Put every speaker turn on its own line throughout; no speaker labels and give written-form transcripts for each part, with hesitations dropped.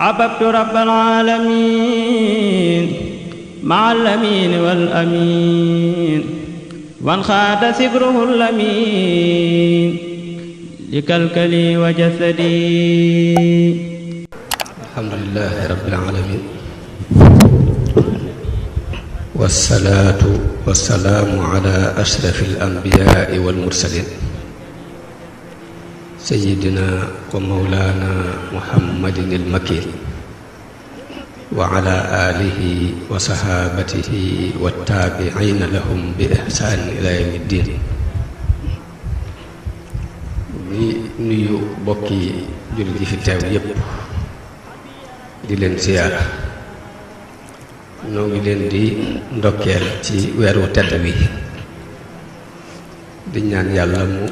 عبدت رب العالمين مع الأمين والأمين وانخاد سبره الأمين لكلكلي وجسدي.
الحمد لله رب العالمين والصلاة والسلام على أشرف الأنبياء والمرسلين سيدنا ومولانا محمد المكين وعلى آله وصحابته والتابعين لهم بإحسان إلى يوم الدين. di nuyu bokki jullit yi fi teew yépp di leen ziyaara noo ngi leen di ndokkeel ci weeru tedd wi di ñaan yàlla mu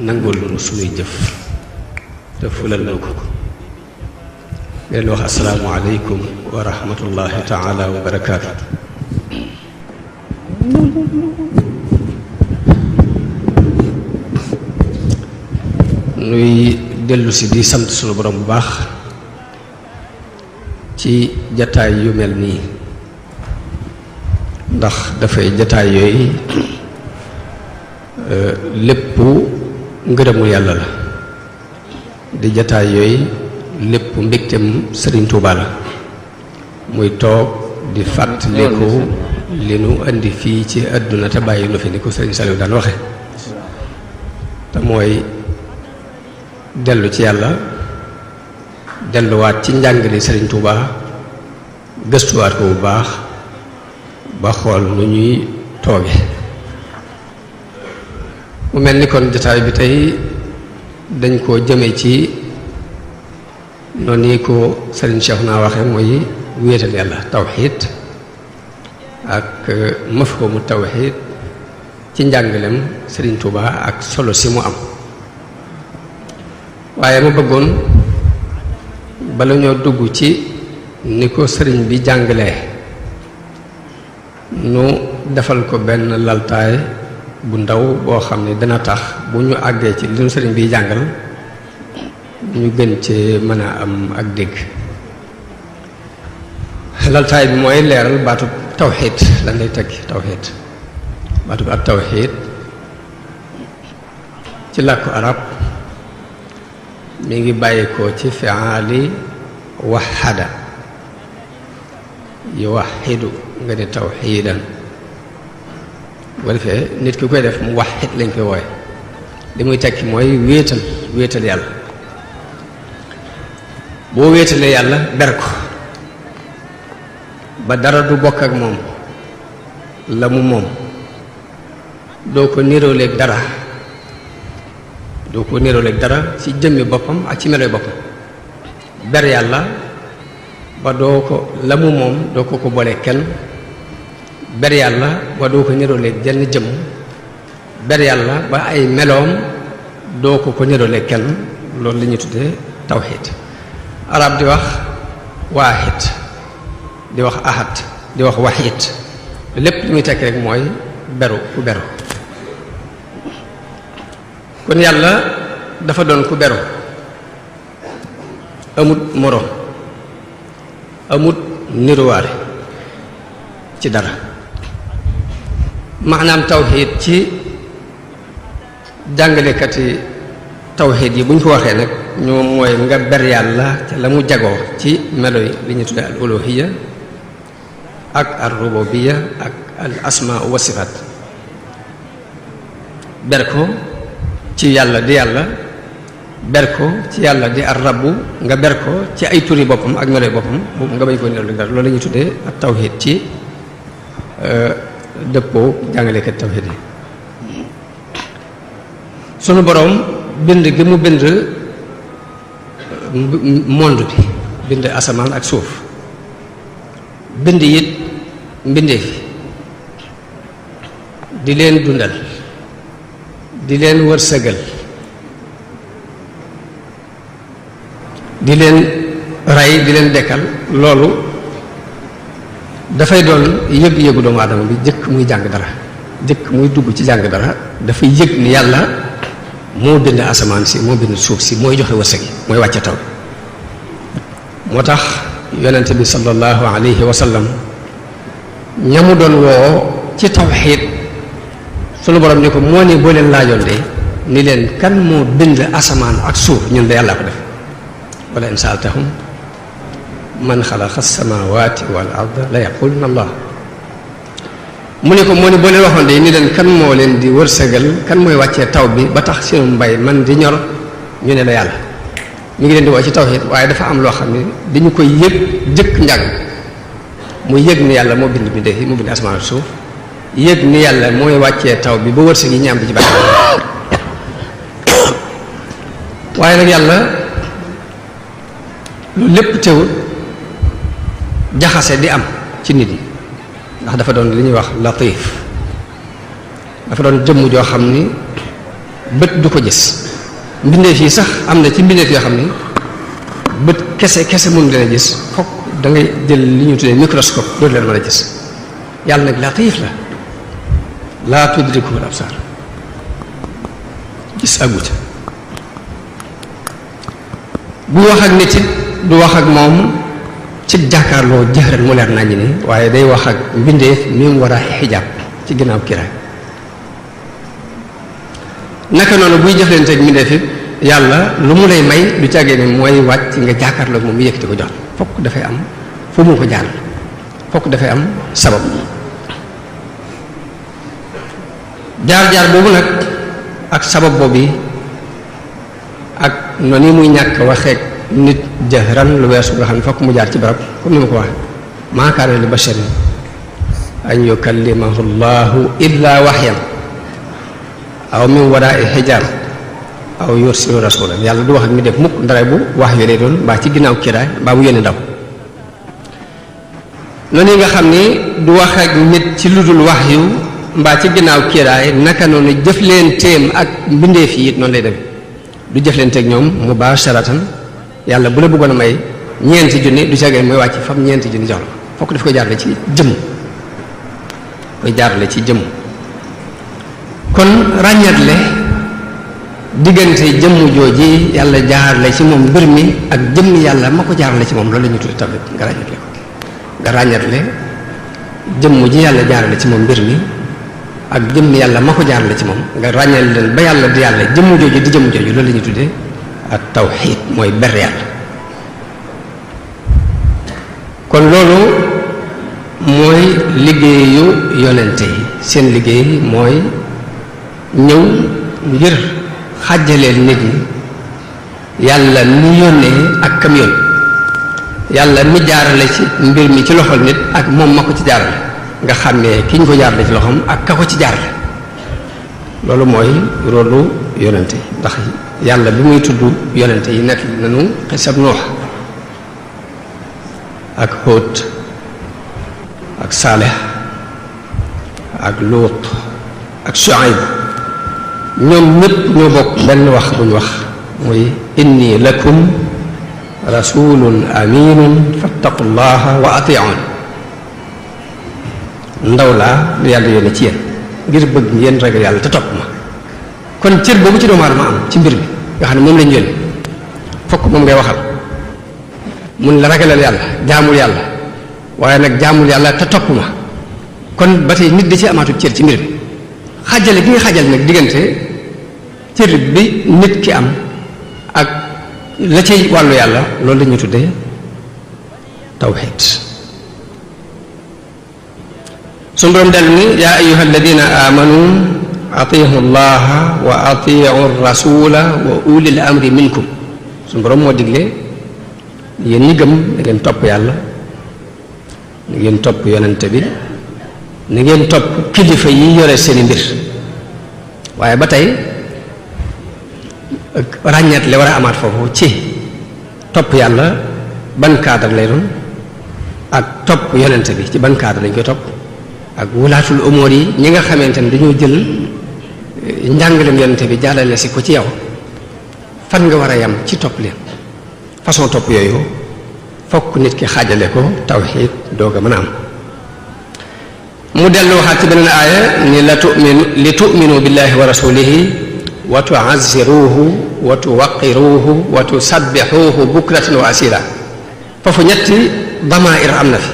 nangul nu sunuy jëf te fulal na ko. leen wax assalaamu aleykum wa rahmatullahi taala wa barakaatu. nuy dellu si di sant sunu borom bu baax ci jataay yu mel nii ndax dafay jataay yooyu lépp ngërëmu yàlla la di jataay yooyu lépp mbégtem Sëriñ Tuubaa la muy toog di fàttaliku li nu indi fii ci àdduna te bàyyi nu fi ni ko Sëriñ Saliou daan waxe te mooy dellu ci yàlla delluwaat ci njàngale Sëriñ Tuubaa gëstuwaat ko bu baax ba xool nu ñuy tooge. mu mel ni kon jotaay bi tey dañ koo jëme ci noonu yi ko Sëriñ Cheikh naa waxe mooy wéetal yàlla tawxiid ak mafhumu tawxiid ci njàngalem Sëriñ Tuubaa ak solo si mu am. waaye ma bëggoon bala ñoo dugg ci ni ko sëriñ bi jàngalee nu defal ko benn laltaay bu ndaw boo xam ne dana tax bu ñu àggee ci li nu sëriñ bi jàngal ñu gën ci mën a am ak dégg. laltaay bi mooy leeral baatub tawxiid lan lay tekki tawxiid. baatub ak tawxiid ci làkku arab mi ngi bàyyi ko ci fi'aali waxada yuwaxidu nga ne tawxiidan bu ko defee nit ki koy def mu waxid lañ koy wooye li muy tekki mooy wéetal yàlla. boo wéetalee yàlla ber ko ba dara du bokk ak moom la mu moom doo ko niróoleeg dara doo ko niróoleeg dara ci jëmmi boppam ak ci meloy boppam ber yàlla ba doo ko la mu moom doo ko boole kenn ber yàlla ba doo ko niróoleeg jenn jëmm ber yàlla ba ay meloom doo ko niróoleeg kenn loolu la ñuy tuddee tawxiid. arab di wax waaxid di wax ahad di wax waxiid lépp li muy tekk rek mooy beru ku beru. kon yàlla dafa doon ku beru amut moroom amut niruwaale ci dara. maanaam tawxiid ci jàngalekati tawxiid yi bu ñu ko waxee nag ñoom mooy nga ber yàlla ca la mu jagoo ci melo yi li ñu tuddee al uluhiyya ak al rububiyya ak al asmaa wa sifaat. ber ko ci yàlla di yàlla ber ko ci yàlla di ar rabbu nga ber ko ci ay turi boppam ak meloy boppam boobu nga bañ ko niru dara loolu la ñuy tuddee ak tawxiid ci dëppoo jàngalekat tawxiid yi. sunu boroom bind gi mu bind monde bi bind asamaan ak suuf bind it mbindeef di leen dundal di leen wërsëgal di leen rey di leen dekkal loolu dafay doon yëg-yëgu doomu aadama bi jëkk muy jàng dara jëkk muy dugg ci jàng dara dafay yëg ni yàlla moo bind asamaan si moo bind suuf si mooy joxe wërsëg yi mooy wàcce taw moo tax yonente bi sallallahu alayhi wa sallam ñamu doon woo ci tawxiid sunu borom ni ko moo ni boo leen laajoon de ni leen kan moo bind asamaan ak suuf ñun de yàlla ko def wala in saaltahum man xalaqa as-samawati wal arda la yaquluna allah mu ne ko moo ni boo leen waxoon de ni leen kan moo leen di wërsëgal kan mooy wàccee taw bi ba tax seenu mbay man di ñor ñu ne la yàlla ñu ngi leen di woo ci tawxiid waaye dafa am loo xam ne dañu koy yëg jëkk njàng mu yëg ni yàlla moo bind bindee fi mu bind asamaan ak suuf yëg ni yàlla mooy wàccee taw bi ba wërsëg yi ñaam bi ci bàyyi waaye nag yàlla lu lépp teewul jaxase di am ci nit ñi ndax dafa doon li ñuy wax latif dafa doon jëmm joo xam ni bët du ko gis mbindeef yi sax am na ci mbindeef yoo xam ni bët kese mënu leen a gis fokk da ngay jël li ñu tuddee microscope dootu leen mën a gis yàlla nag latif la laa tudrikuhu al absar gis agut bu wax ak nit it du wax ak moom ci jàkkaarloo jëxëran mu leer nañu ni waaye day wax ak mbindeef mi mu war a xijaab ci ginnaaw kiraay naka noonu buy jëflanteeg mbindeef it yàlla lu mu lay may du càggee ne mooy wàcc nga jàkkaarloo moom mu yëkkati ko jox fokk dafay am fu mu ko jaar fokk dafay am sabab jaar-jaar boobu nag ak sabab boobu ak noonu muy ñàkk waxeek nit jëhran lu weesu nga xam ne fokk mu jaar ci barab comme ni ma ko waxee maa kaana li basharin an yukallimahu llahu illa waxyan aw min waraai xijaab aw yursilu rasulan yàlla du wax ak mi def mukk ndare bu wax yu lay doon mbaa ci ginnaaw kiraay mbaa bu yónni ndaw noonu yi nga xam ni du wax ak nit ci lu dul wax yu mbaa ci ginnaaw kiraay naka noonu jëflenteem ak mbindeef yi it noonu lay dem du jëflenteeg ñoom mubasharatan yàlla bu la bëggoon a may ñeenti junni du caagee mooy wàcc fam ñeenti junni jox la fokk daf koy jaarale ci jëmm koy jaarale ci jëmm kon ràññatle diggante jëmm jooji yàlla jaarale ci moom mbir mi ak jëmm yàlla ma ko jaarale ci moom loolu la ñu tudde tawhid nga ràññatle ko nga ràññatle jëmm ji yàlla jaarale ci moom mbir mi ak jëmm yàlla ma ko jaarale ci moom nga ràññal leen ba yàlla di yàlla jëmm jooju di jëmm jooju loolu la ñuy tuddee ak tawxiid mooy ber yàlla kon loolu mooy liggéeyu yonente yi seen liggéey mooy ñëw ngir xàjjaleel nit ñi yàlla mi yónnee ak kam yónni yàlla mi jaarale ci mbir mi ci loxol nit ak moom ma ko ci jaarale nga xàmmee ki ñu ko jaarale ci loxoom ak ka ko ci jaarale loolu mooy rôlu yonente yi ndax yàlla bi muy tudd yonente yi nekk nañu xisab Nuux ak Hóot ak Saalix ak Luut ak Shuayb ñoom ñépp ñoo bokk benn wax bu ñu wax muy inni lakum rasulun aminun fattaqullaha wa ati'un ndaw laa lu yàlla yónne ci yéen ngir bëgg ngeen ragal yàlla te topp ma kon cër boobu ci doomu aadama am ci mbir mi nga xam ne moom lañ yónni fokk moom ngay waxal mun la ragalal yàlla jaamul yàlla waaye nag jaamul yàlla te topp ma kon ba tey nit da ci amaatu cër ci mbir mi xàjjale gi nga xàjjale nag diggante cër bi nit ki am ak la cay wàllu yàlla loolu la ñuy tuddee tawxiid suñu borom dellu ni yaa ayyuha alladina amanu atiihu llaha wa atiihu rasula wa ulil amri minkum suñu borom moo digle yéen ñi gëm na ngeen topp yàlla na ngeen topp yonente bi na ngeen topp kilifa yi yore seeni mbir waaye ba tey ràññeet li war a amaat foofu ci topp yàlla ban cadre lay doon ak topp yonente bi ci ban cadre lañ koy topp ak wulaatul umóor yi ñi nga xamante ne dañoo jël njàngaleem yonente bi jàllale si ko ci yow fan nga war a yam ci topp leen façon topp yooyu fokk nit ki xaajale ko tawxiid doog a mën a am mu dellu waxaat ci beneen aaya ni li tu'minu billahi wa rasulihi wa tu'azziruhu wa tuwaqqiruhu wa tusabbixuhu bukratan wa asila foofu ñetti damair am na fi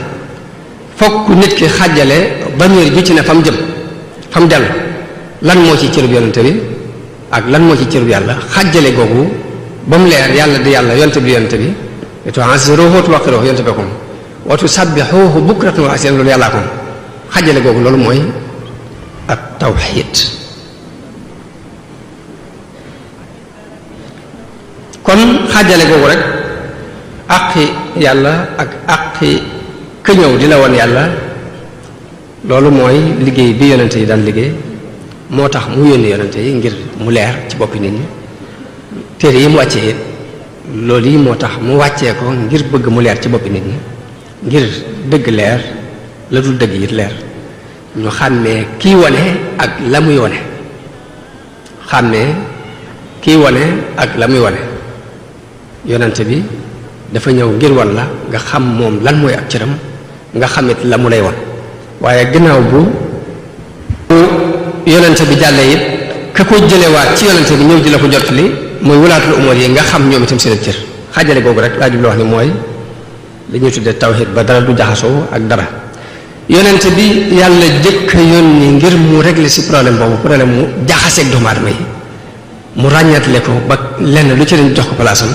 fokk nit ki xàjjale damir ju ci ne fa mu jëm fa mu dellu lan moo ci cërub yonente bi ak lan moo ci cërub yàlla xàjjale googu ba mu leer yàlla di yàlla yonente bi yonente bi tu'azziruhu tuwaqqiruhu yonente bi ko wa tusabbihuhu bukratan wa asilan loolu yàllaa ko xàjjale googu loolu mooy ak tawxiid kon xàjjale googu rek àqi yàlla ak àqi ka ñëw di la woon yàlla loolu mooy liggéey bi yonente yi daan liggéey moo tax mu yónni yonente yi ngir mu leer ci boppi nit ñi téere yi mu wàccee loolu yi moo tax mu wàccee ko ngir bëgg mu leer ci boppi nit ñi ngir dëgg leer la dul dëgg it leer ñu xàmmee kii wane ak la muy wane xàmmee kii wane ak la muy wane yonente bi dafa ñëw ngir wan la nga xam moom lan mooy ak cëram nga xamit la mu lay wan waaye gannaaw bu yonente bi jàllee it ka ko jëlewaat ci yonente bi ñëw di la ko jottali mooy wulaatul umur yi nga xam ñoom itam seen cër xaajale googu rek laa jublu wax ni mooy li ñuy tuddee tawhid ba dara du jaxasoo ak dara yonente bi yàlla jëkk yónni ngir mu régler ci problème boobu problème mu jaxaseeg doomu aadama yi mu ràññatle ko ba lenn lu ci leen jox ko palaasam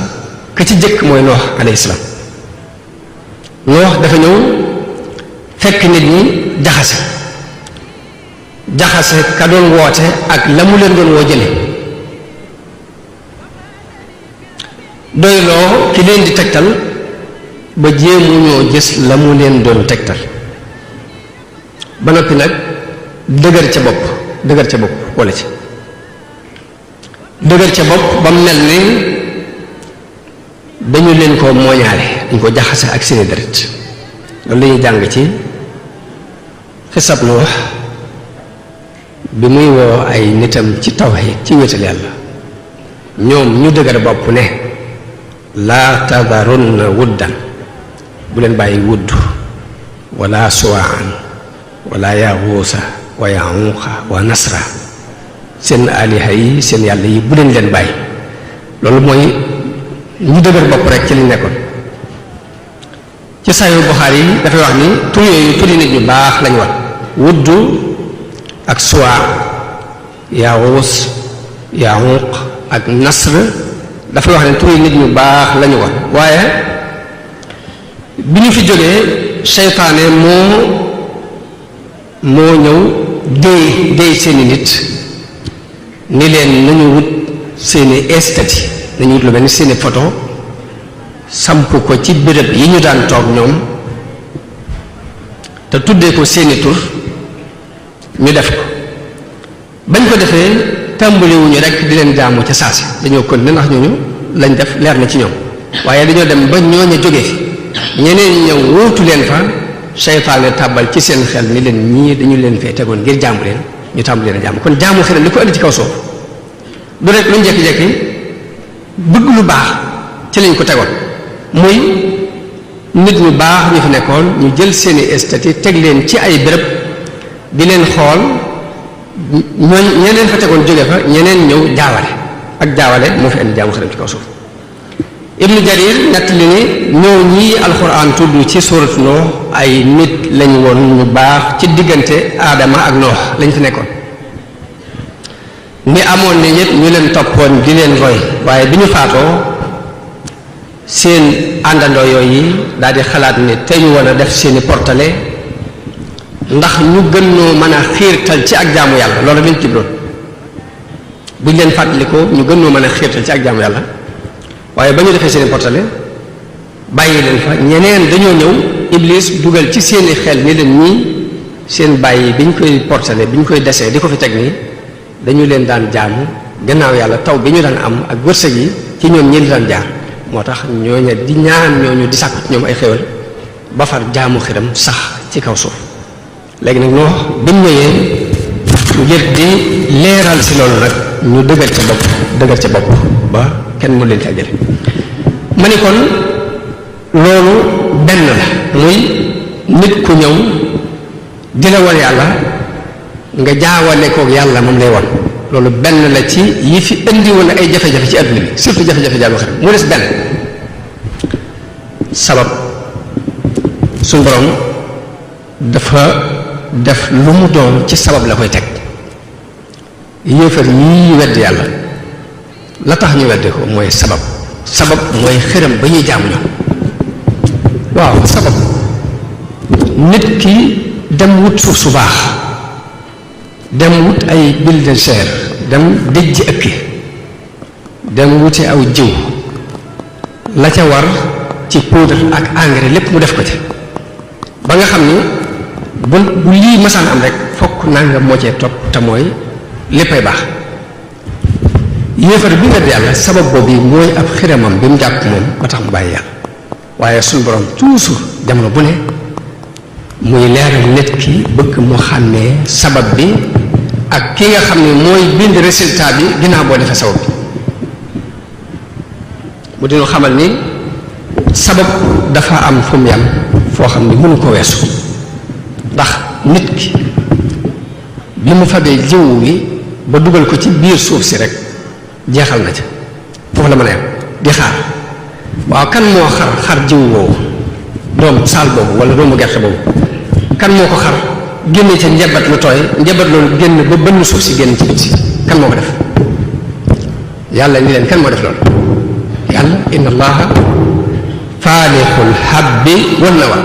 ka ci jëkk mooy Noox alayhi salaam Noox dafa ñëw fekk nit ñi jaxase ka doon woote ak la mu leen doon woo jële doyloo ki leen di tegtal ba jéemu ñoo gis la mu leen doon tegtal ba noppi nag dëgër ca bopp wala ci dëgër ca bopp ba mu mel ni dañu leen ko mooñaale dañ ko jaxase ak seeni deret loolu la ñuy jàng ci xisab Nuux bi muy woo ay nitam ci tawhid ci wéetal yàlla ñoom ñu dëgër bopp ne laa tadarunna wuddan bu leen bàyyi wudd wala suwaan wala yaxuusa wa yaxuuqa wa nasra seen aliha yi seen yàlla yi bu leen bàyyi loolu mooy ñu dëgër bopp rek ci liñ nekkoon ci Sahih Bukhari yi dafay wax ni tur yooyu turi nit ñu baax lañu wax wudd ak suwaa yaxuus yaxuuq ak nasr dafay wax ne turi nit ñu baax lañu wax waaye bi ñu fi jógee seytaane moo ñëw déy seeni nit ni leen nañu wut seeni estati nañu wut lu mel ni seeni photo samp ko ci béréb yi ñu daan toog ñoom te tuddee ko seeni tur ñu def ko bañ ko defee tàmbaliwuñu rek di leen jaamu ca saasi dañoo kon ne ndax ñooñu lañ def leer na ci ñoom waaye dañoo dem ba ñooña jóge fi ñeneen ñëw wóotu leen fa seytaane tàbbal ci seen xel ni leen ñii dañu leen fee tegoon ngir jaamu leen ñu tàmbali leen a jaamu kon jaamu xel li ko indi ci kaw suuf du rek luñ jekki-jekki bëgg lu baax ci lañ ko tegoon muy nit ñu baax ñu fi nekkoon ñu jël seeni estati teg leen ci ay béréb di leen xool ñooñ ñeneen fa tegoon jóge fa ñeneen ñëw jaawale moo fi indi jaamu xelam ci kaw suuf Ibnu Jarir nett li ni ñoo ñii alxuraan tudd ci suuratu Noox ay nit lañ woon ñu baax ci diggante aadama ak Noox lañ fi nekkoon ni amoon ne ñëpp ñu leen toppoon di leen roy waaye bi ñu faatoo seen àndandoo yooyu daal di xalaat ni te ñu war a def seeni portale ndax ñu gën noo mën a xiirtal ci ak jaamu yàlla loolu lañ jubloon buñ leen fàttalikoo ñu gën noo mën a xiirtal ci ak jaamu yàlla waaye ba ñu defee seeni portale bàyyi leen fa ñeneen dañoo ñëw Iblis dugal ci seeni xel ni leen ñii seen bàyyi bi ñu koy portale bi ñu koy desee di ko fi teg nii dañu leen daan jaamu gannaaw yàlla taw bi ñu daan am ak wërsëg yi ci ñoom ñi daan jaar moo tax ñooña di ñaan ñooñu di sàkku ci ñoom ay xéwal ba far jaamu xiram sax ci kaw suuf léegi nag Noox bi mu ñëwee ngir di leeral si loolu nag ñu dëgër ca bopp ba kenn mu leen ci àjjale ma ni kon loolu benn la muy nit ku ñëw di la wan yàlla nga jaawale koog yàlla moom lay wan loolu benn la ci yi fi indi woon ay jafe-jafe ci adduna bi surtout jafe-jafe jaamu xarit mu des benn sabab suñ borom dafa def lu mu doon ci sabab la koy teg yéefar yii wedd yàlla la tax ñu wedde ko mooy sabab mooy xëram ba ñuy jaamu ñoom waaw sabab nit ki dem wut suuf su baax dem wut ay bulldozer dem dëjj ëkki dem wuti aw jiw la ca war ci poudre ak engrais lépp mu def ko ci ba nga xam ni bu lii masaan am rek fokk nangam moo cee topp te mooy léppay baax yéefar bi wedd yàlla sabab boobu mooy ab xiramam bi mu jàpp moom ba tax mu bàyyi yàlla waaye suñu borom toujours jamono bu ne muy leeral nit ki bëgg mu xàmmee sabab bi ak ki nga xam ne mooy bind résultat bi ginnaaw boo defee sabab bi mu dina xamal ni sabab dafa am fu mu yam foo xam ne mënu ko weesu ndax nit ki bi mu fabee jiwu bi ba dugal ko ci biir suuf si rek jeexal na ca foofu la mën a yam di xaar waaw kan moo xar jiwu boobu doom saal boobu wala doomu gerte boobu kan moo ko xar génne ca njabat lu tooy njabat loolu génn ba bënn suuf si génn ci biti kan moo ko def yàlla ni leen kan moo def loolu yàlla inna allaha faalixul habbi wan nawa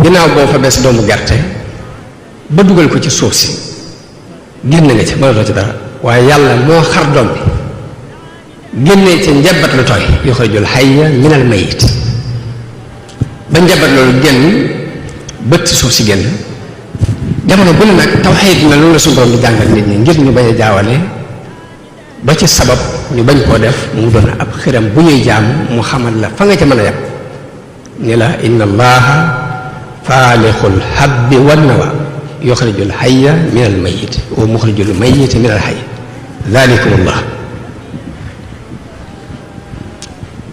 ginnaaw boo fa bees doomu gerte ba dugal ko ci suuf si génn nga ci mënatoo ci dara waaye yàlla moo xar doom bi génnee ca njabat lu tooy yuxrijul hayya minal mayyit ba njabat loolu génn bët ci suuf si génn jamono bu ne nag tawxiid na loolu la suñu borom di jàngal nit ñi ngir ñu bañ a jaawale ba ci sabab ñu bañ koo def mu doon ab xiram bu ñuy jaam mu xamal la fa nga ca mën a yem ni la inna allaha faalixul habbi wan nawa yuxrijul hayya min al mayit wa muxrijul mayit min al hayy dalikum allah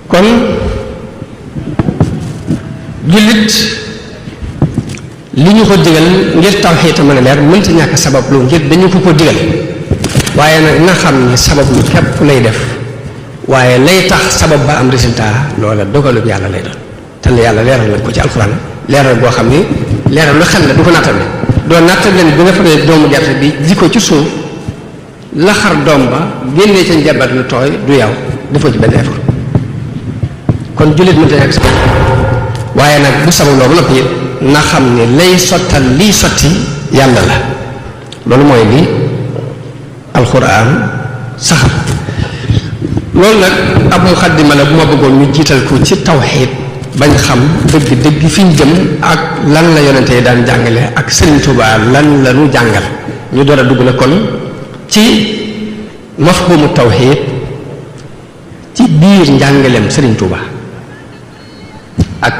kon jullit li ñu ko digal ngir tawxiid mën a leer mënta ñàkk sabab lu ngir dañu ko digal waaye nag na xam ni sabab lu képp lay def waaye lay tax sabab ba am résultat loola dogalub yàlla lay doon te la yàlla leeral nañ ko ci alxuraan leeral boo xam ni leeral lu xel la du ko nattable doo nattable bi nga fabee doomu gerte bi ji ko ci suuf la xar doom ba génnee ca njabat lu tooy du yow defoo ci benn effort kon jullit mënta ñàkk sabab waaye nag bu sabab loolu noppi it na xam ni lay sottal liy sotti yàlla la loolu mooy li alxuraan saxal loolu nag ab muxaddima la bu ma bëggoon ñu jiital ko ci tawxiid bañ xam dëgg fi ñu jëm ak lan la yonente yi daan jàngale ak Sëriñ Tuubaa lan la ñu jàngal ñu door a dugg na kon ci mafhumu tawxiid ci biir njàngaleem Sëriñ Tuubaa ak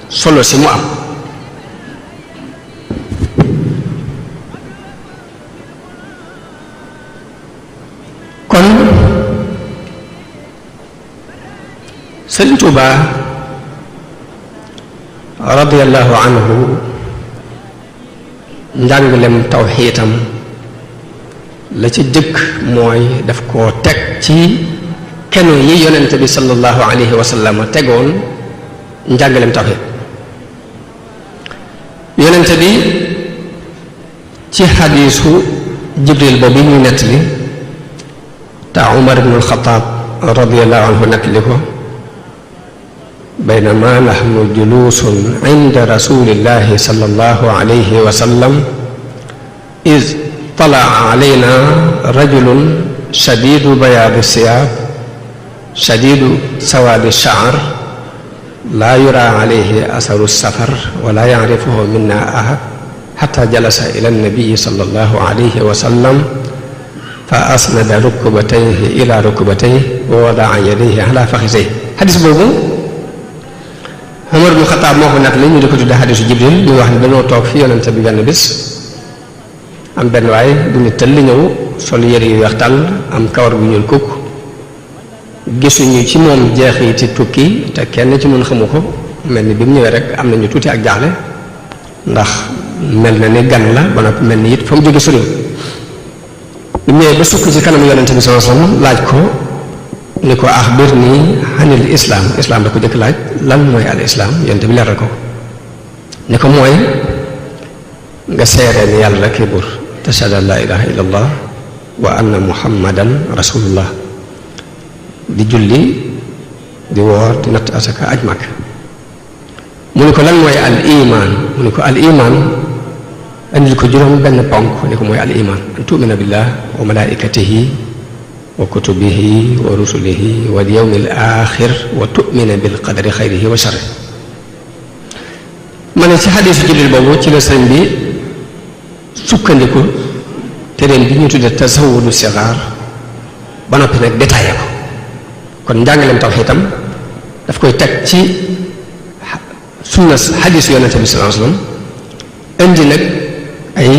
solo si mu am kon Sëriñ Tuubaa radiyallahu anhu njàngalem tawxiitam la ca jëkk mooy daf koo teg ci kenu yi yonente bi sallallahu alayhi wa sallam tegoon njàngalem tawxiid yonente bi ci xadiisu Jibril boobu ñuy nettali te Umar ibn al-Xattaab radiyallahu anhu nettali ko baynama nahnu juluusun inda rasulillahi sallallahu alayhi wa sallam iz talaa alayna rajulun shadiidu bayaadi siyaab shadiidu sawaadi sha'r laa yuraa alayhi asaru safar wala yacrifuhu minna ahad xataa jalasa ila nnabii sallallahu alayhi wa sallam fa asnada rukbatayhi ila rukbatayhi wa wadaa yadayhi ala faxisayhi xadis boobu Umar ibn Xattaab moo ko nett li ñu di ko tudde xadisu Jibril ñu wax ne dañoo toog fi yonente bi benn bis am benn waay bu ñu tëll ñëw sol yëre yu weex tàll am kawar bu ñuul kukk gisuñu ci moom jeexiti tukki te kenn ci mun xamu ko mel ni bi mu ñëwee rek am nañu tuuti ak jaaxle ndax mel na ni gan la ba noppi mel ni it fa mu jóge soriwul bi mu ñëwee ba sukk ci kanamu yonente bi sallallahu alayhi wasallam laaj ko ni ko axbirni anil islaam islaam da ko jëkk laaj lan mooy al islaam yonent bi leeral ko ni ko mooy nga seeree ni yàlla kii buur tashhadu an laa ilaha illa allah wa anna muhammadan rasulullah di julli di woor di natt asaka aj mag mu ni ko lan mooy al iman mu ni ko al iman andil ko juróom benn ponk ni ko mooy al iman an tu'mina billah wa malaikatihi wa kutubihi wa rusulihi wal yawmil axir wa tu'mina bil qadari xayrihi wa sharrihi ma ne ci xadiisu Jibril boobu ci la sëriñ bi sukkandiku tereen bi ñu tudde tasawudu sigaar ba noppi nag détaillé ko kon njàngaleem tawhiid itam daf koy teg ci sunna xadiisu yonente bi sallallahu alayhi wasallam indi nag ay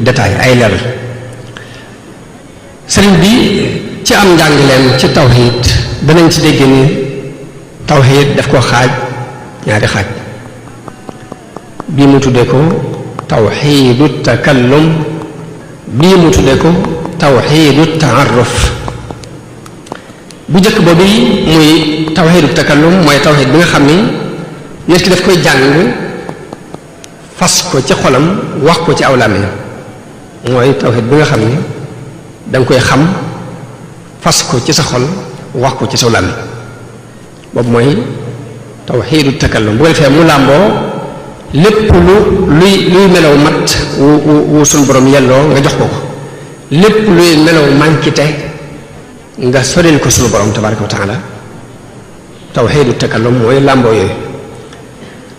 détails ay leeral sëriñ bi ci am njàngaleem ci tawhiid danañ ci dégg ni tawhiid daf ko xaaj ñaari xaaj bii mu tuddee ko tawxiidu takallum bii mu tuddee ko tawxiidu taaruf bu njëkk boobu muy tawxiidu takallum mooy tawxiid bi nga xam ni nit ki daf koy jàng fas ko ci xolam wax ko ci aw làmmiñam mooy tawxiid bi nga xam ni da nga koy xam fas ko ci sa xol wax ko ci sa làmmiñ boobu mooy tawxiidu takallum bu ko defee mu làmboo lépp luy melaw mat wu suñ borom yelloo nga jox ko ko lépp luy melaw mànkite nga soril ko suñu borom tabaraka wa taala tawxiidu takallum mooy làmboo yooyu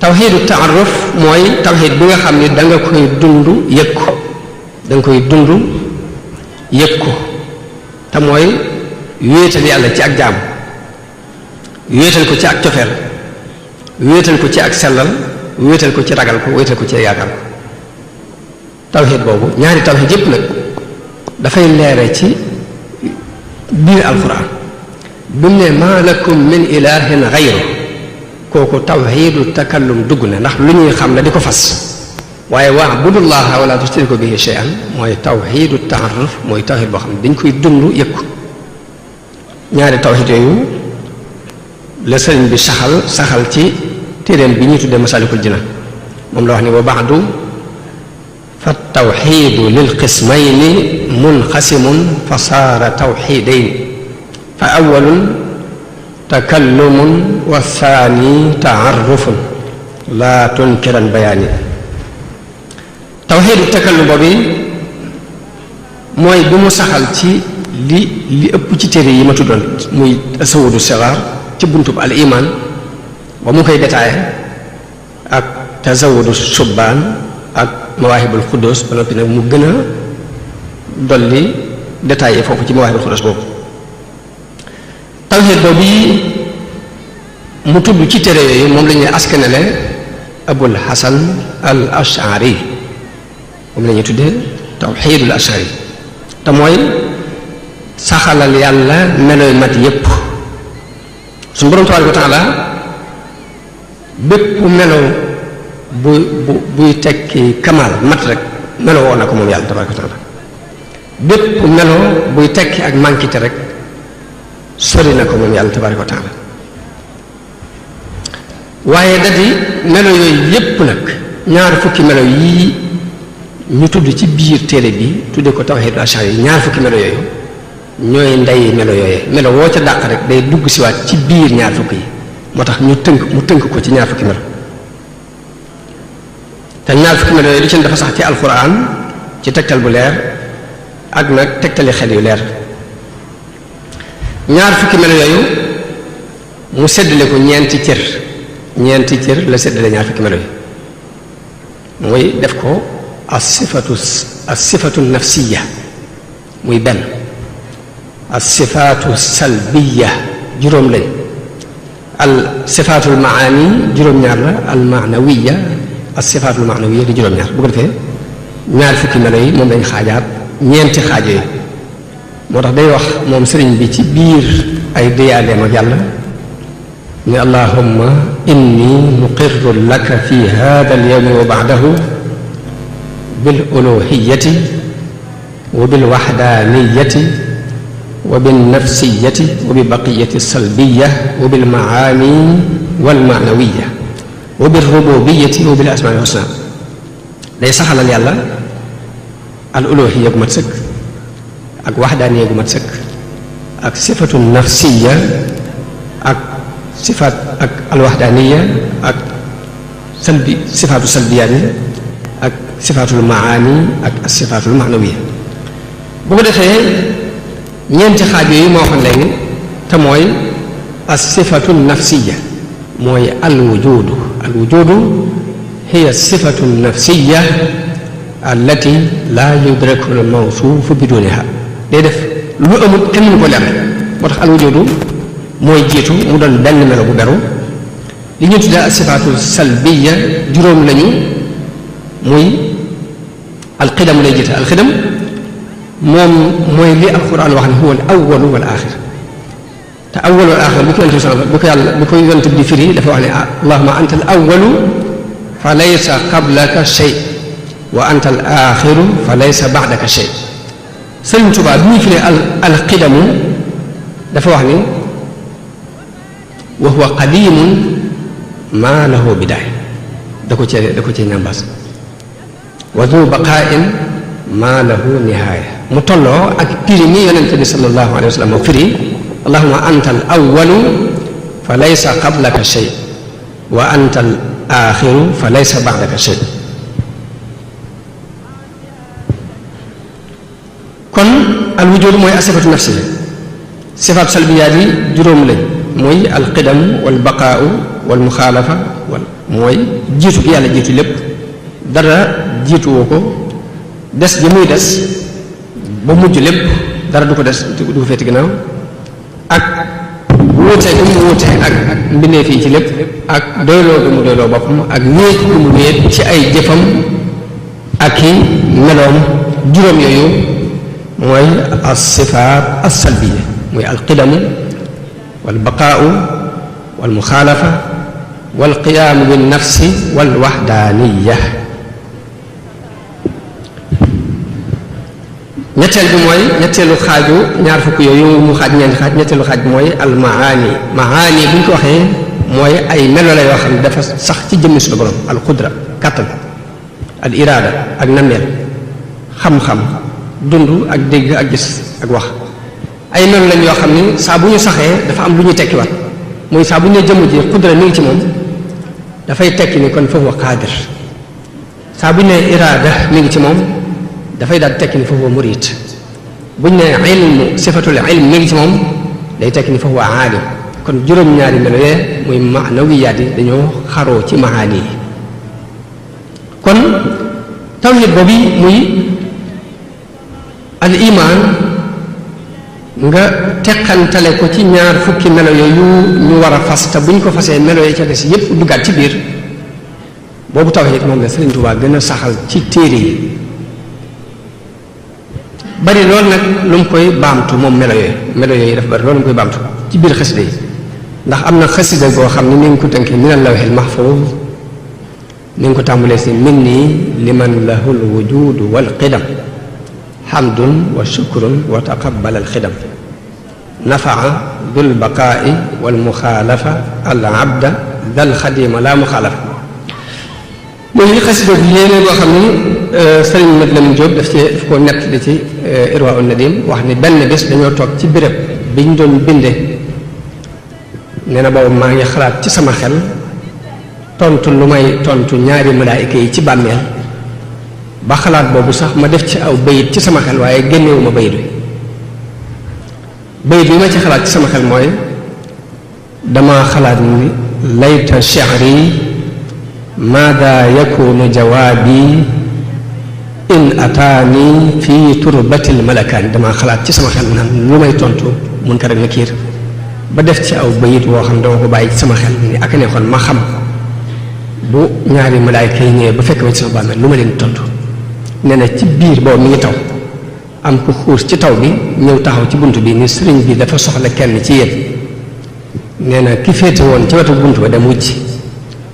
tawxiidu taaruf mooy tawxiid bi nga xam ni da nga koy dund yëg ko da nga koy dund yëg ko te mooy wéetal yàlla ci ak jaam wéetal ko ci ak cofeel wéetal ko ci ak sellal wéetal ko ci ragal ko wéetal ko ci yaakaar ko tawxiid boobu ñaari tawxiid yépp nag dafay leere ci biir alquran bi mu ne maa lakum min ilahin gayru kooku tawxiidu takallum dugg na ndax lu ñuy xam la di ko fas waaye wa'budullaha wala tushriku bihi shay'an mooy tawxiidu taaruf mooy tawxiid boo xam ne dañ koy dund yëg ko ñaari tawxiid yooyu la sëriñ bi saxal ci téeréem bi ñuy tuddee masalikul jinaan moom la wax ni wa ba'du fa tawxiidu lil qismayni munqasimun fa saara tawxiidayni fa awwalun takallumun wa thani taarufun laa tunkiran bayaani tawxiidu takallum boobu mooy bi mu saxal ci li ëpp ci téere yi ma tuddoon muy tasawudu sigaar ci buntub al iman ba mu koy détaillé ak tasawudu subbaan ak mawaahibul xuddoos ba noppi nag mu gën a dolli détaillé foofu ci mawaahibul xuddoos boobu tawxiid boobu yi mu tudd ci téere yooyu moom la ñuy askanale abul hasan al ashari moom la ñuy tuddee tawxiidul ashari te mooy saxalal yàlla meloy mat yépp suñu borom tabaaraka wa taala bépp melo buy tekki kamal mat rek melo woo na ko moom yàlla tabaaraka wa taala bépp melo buy tekki ak mànkite rek sori na ko moom yàlla tabaaraka wa taala waaye dadi melo yooyu yépp nag ñaar fukki melo yii ñu tudd ci biir téere bi tudde ko tawxiidul ashari yi ñaar fukki melo yooyu ñooy ndey melo yooyee melo woo ca dàq rek day dugg siwaat ci biir ñaar fukki yi moo tax mu tënk ko ci ñaar fukki melo te ñaar fukki melo yooyu li ci dafa sax ci alquran ci tegtal bu leer ak nag tegtali xel yu leer ñaar fukki melo yooyu mu seddale ko ñeenti cër la seddale ñaar fukki melo yi mooy def ko as-sifatu nafsiya muy benn as-sifaatu salbiya juróom lañ al sifaatul maani juróom-ñaar la al maanawiya as-sifaatul maanawiya di juróom-ñaar bu ko defee ñaar fukki melo yi moom lañ xaajaat ñeenti xaaj yooyu moo tax day wax moom sëriñ bi ci biir ay déyaaleem ak yàlla ni allahumma inni muqirru laka fi hada al yawmi wa ba'dahu bil uluhiyyati wa bil wahdaniyati wa bin nafsiyati wa bi baqiyati salbiya wa bil maani wal maanawiya wa bir rububiyati wa bil asmaai husna day saxalal yàlla al uluhiyya gu mat sëkk ak waxdaaniya gu mat sëkk ak sifatu nafsiya ak sifaat ak al waxdaaniya ak sifaatu salbiyaat yi ak sifaatul maani ak sifaatul maanawiya bu ko defee ñeenti xaaj yooyu moo xam léegi te mooy as sifatu nafsiya mooy al wujudu hiya sifatu nafsiya allati la yudraku al mawsuufu biduniha day def lu amul kenn mënu ko leer moo tax al wujudu mooy jiitu mu doon benn melo bu beru li ñu tuddee as sifatu salbiya juróom lañu muy alxidam lay jiite alxidam moom mooy li alquran wax ne huwa al awalu wal axir te awalu wal axir bi ko yonent bi di firi dafa wax ne allahuma anta al awalu fa laysa qablaka shay wa anta al axiru fa laysa baadaka shay Sëriñ Tuubaa bi muy firi alxidamu dafa wax ni wa huwa qadimun ma lahu bidaaya da ko cee ñambaas wa du baqaa'in ma lahu nihaaya mu tolloo ak firi mi yonente bi sallallahu alayhi wa sallam moo firi allahuma anta al awalu fa laysa qablaka shay wa anta al axiru fa laysa baadaka shay kon al wujud mooy asifatu nafsi sifaat salbiyaat yi juróom lañ mooy al qidam wal baqaau wal muxaalafa wal mooy jiitu gi yàlla jiitu lépp dara jiituwoo ko des gi muy des ba mujj lépp dara du ko des du ko féeti ginnaaw ak wuute gi mu wuute ak mbindeef yi ci lépp ak doyloo gi mu doyloo boppam ak wéet gi mu wéet ci ay jëfam ak i meloom juróom yooyu mooy as sifaat as salbiya muy al qidamu wal baqaau wal muxaalafa wal qiyaamu bin nafsi wal waxdaaniya ñetteel bi mooy ñetteelu xaaju ñaar fukk yooyu mu xaaj ñeenti xaaj ñetteelu xaaj bi mooy al maani maani bu ñu ko waxee mooy ay melo la yoo xam ne dafa sax ci jëmmi suñu borom al qudra kàttan al iraada ak nameel xam-xam dund ak dégg ak gis ak wax ay melo lañ yoo xam ni saa bu ñu saxee dafa am lu ñuy tekkiwaat muy saa bu ñu nee jëmm ji qudra mi ngi ci moom dafay tekki ni kon fa huwa qaadir saa bu ñu nee iraada mi ngi ci moom dafay daal tekki ni fa huwa murid bu ñu nee ilmu sifatul ilm mi ngi ci moom day tekki ni fa huwa aalim kon juróom-ñaari melo yee muy maanawiyaat yi dañoo xaroo ci maani yi kon tawhid boobu muy al iman nga teqantale ko ci ñaar fukki melo yooyu ñu war a fas te bu ñu ko fasee melo yi ca des yépp duggaat ci biir boobu tawhid moom la Sëriñ Tuubaa gën a saxal ci téere yi bari loolu nag lu mu koy baamtu moom melo yooyu dafa bari loolu mu koy baamtu ci biir xasida yi ndax am na xasida goo xam ne ni ngi ko tënkee min al lawhil mahfuz ni ngi ko tàmbalee si minni liman lahul wujudu wal qidam hamdun wa shukrun wa taqabbal al xidam nafaa dul baqaa'i wal muxaalafa al abda dal xadima la muxaalafa mooy xasida bi yéene boo xam ni sëriñ Mat Lamin Jóob daf ko nett di ci Irwaa Nadim wax ni benn bés dañoo toog ci béréb bi ñu doon binde nee na boobu maa ngi xalaat ci sama xel tontu lu may tontu ñaari malaayika yi ci bàmmeel ba xalaat boobu sax ma def ci aw bayit ci sama xel waaye génnewuma bayit bi ma ci xalaat ci sama xel mooy dama xalaat ni layta shi'ri maada yakunu jawaabi in ataani fi turbatil malakaani dama xalaat ci sama xel mu naan lu may tontu Munkar ak Nakiir ba def ci aw bayit woo xam dama ko bàyyi ci sama xel ni ak neexoon ma xam bu ñaari malaayka yi ñëwee ba fekk ma ci sama bàmmeel lu ma leen tontu nee na ci biir boobu mi ngi taw am ku xuus ci taw bi ñëw taxaw ci bunt bi ni sëriñ bi dafa soxla kenn ci yéen nee na ki féete woon ci wetu bunt ba dem wujj